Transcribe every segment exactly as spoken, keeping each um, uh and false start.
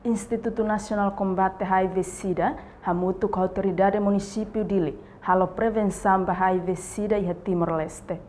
Institutu Nasionál Kombate H I V SIDA hamutuk ho Autoridade Munisípiu Dili halo prevensaun ba H I V SIDA iha Timor-Leste.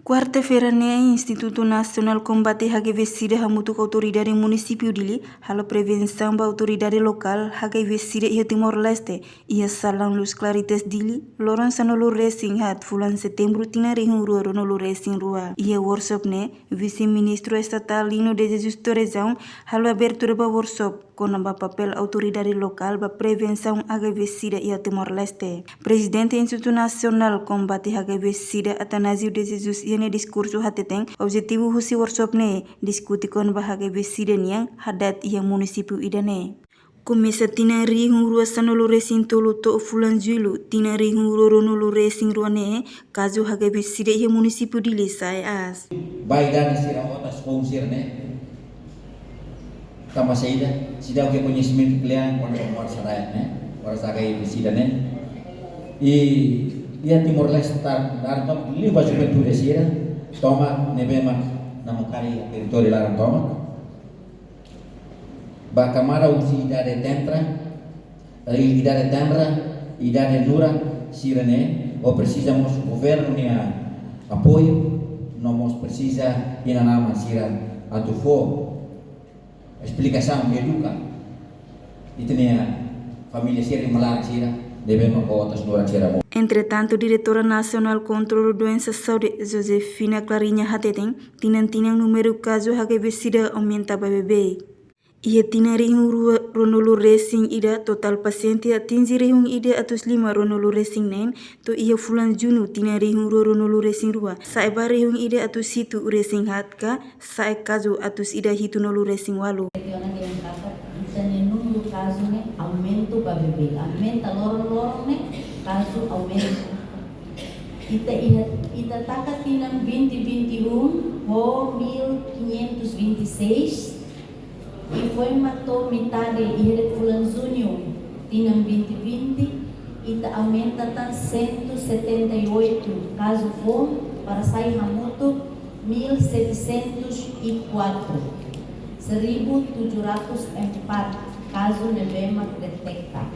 Kuarta-feira ne'e, Institutu Nasionál Kombate H I V SIDA hamutuk ho Autoridade Munisípiu Dili halo prevensaun ba autoridade lokál H I V SIDA iha Timor-Leste, iha Salaun Luz Claritas Dili, loron sanulu-resin-haat fulan Setembru tinan rihun rua ruanulu-resin-rua. Iha workshop ne'e, Vise-Ministru Estatál Lino de Jesus Torrejão halo abertura ba workshop kona-ba papél autoridade lokál ba prevensaun H I V SIDA iha Timor-Leste. Prezidente Institutu Nasionál Kombate H I V SIDA Atanásio de Jesus iha nia diskursu hateten, objetivu husi workshop ne'e diskute kona-ba H I V SIDA nian hadat iha munisípiu ida-ne'e. Komesa tinan rihun rua sanulu-resin-tolu to'o fulan Jullu tinan rihun rua ruanulu-resin-rua ne'e, kazu H I V SIDA iha munisípiu Dili sa'e aas. Ba idade sira otas foun sira-ne'e. Tanba saida, seidauk iha koñesimentu kle'an kona-ba moras sira-ne'e, moras H I V SIDA ne'e. I iha Timor-Leste ta, dar to liu ba juventude sira, tomak ne'ebé mak namkari territóriu laran tomak. Ba kamada husi idade tenra, eh, idade tenra, idade nurak sira-ne'e, o presiza mós governu nia apoiu, no mós presiza inan-aman sira atu fó esplikasaun, eduka ita-nia família sira, inan-aman sira, ne'ebé mak otas nurak sira mós. Entretantu, Diretora Nasionál Kontrolu Doensa Saúde, Josefina Clarinha hateten, tinan-tinan númeru kazu H I V SIDA aumenta ba beibeik. Iha tinan rihun rua ruanulu-resin-ida, totál pasiente atinje rihun ida atus lima ruanulu-resin-neen, to'o iha fulan Junu tinan rihun rua ruanulu-resin-rua, sa'e ba rihun ida atus hitu resin-haat ka sa'e kazu atus ida hitunulu-resin-ualu. Tiha ona dehan katak ita-nia númeru kazu ne'e aumenta ba beibeik, aumenta loron-loron ne'e, kazu aumenta. Ita iha, ita taka tinan vinte vinte e um ho mil quinhentos vinte e seis, i foin mak to'o metade iha de'it fulan Junho tinan vinte vinte, ita aumenta tan cento e setenta e oito kazu foun para sai hamutuk mil setecentos e quatro, seribu tujuh ratus empat kazu ne'ebé mak deteta.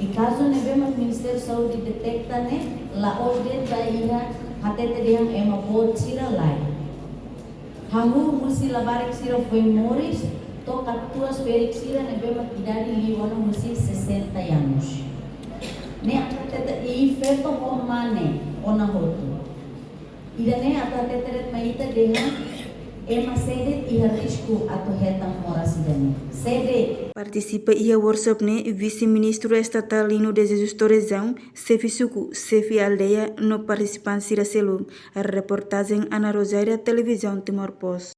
I kazu ne'ebé mak Ministériu Saúde deteta ne'e la'o de'it ba iha hatete dehan ema boot sira, lae. Hahú husi labarik sira foin moris, to'o katuas ferik sira ne'ebé mak idade liu ona husi sessenta anos. Ne'e atu hatete i feto ho mane ona hotu. Ida-ne'e atu hatete de'it mai ita dehan ema sé de'it iha risku atu hetan moras ida-ne'e. Sé de'it. Partisipa iha workshop ne'e Vise-Ministru Estatál Lino de Jesus Torrejão, xefe suku, xefe aldeia, no partisipante sira seluk. Reportajen Ana Rosária, Televizaun Timor Post.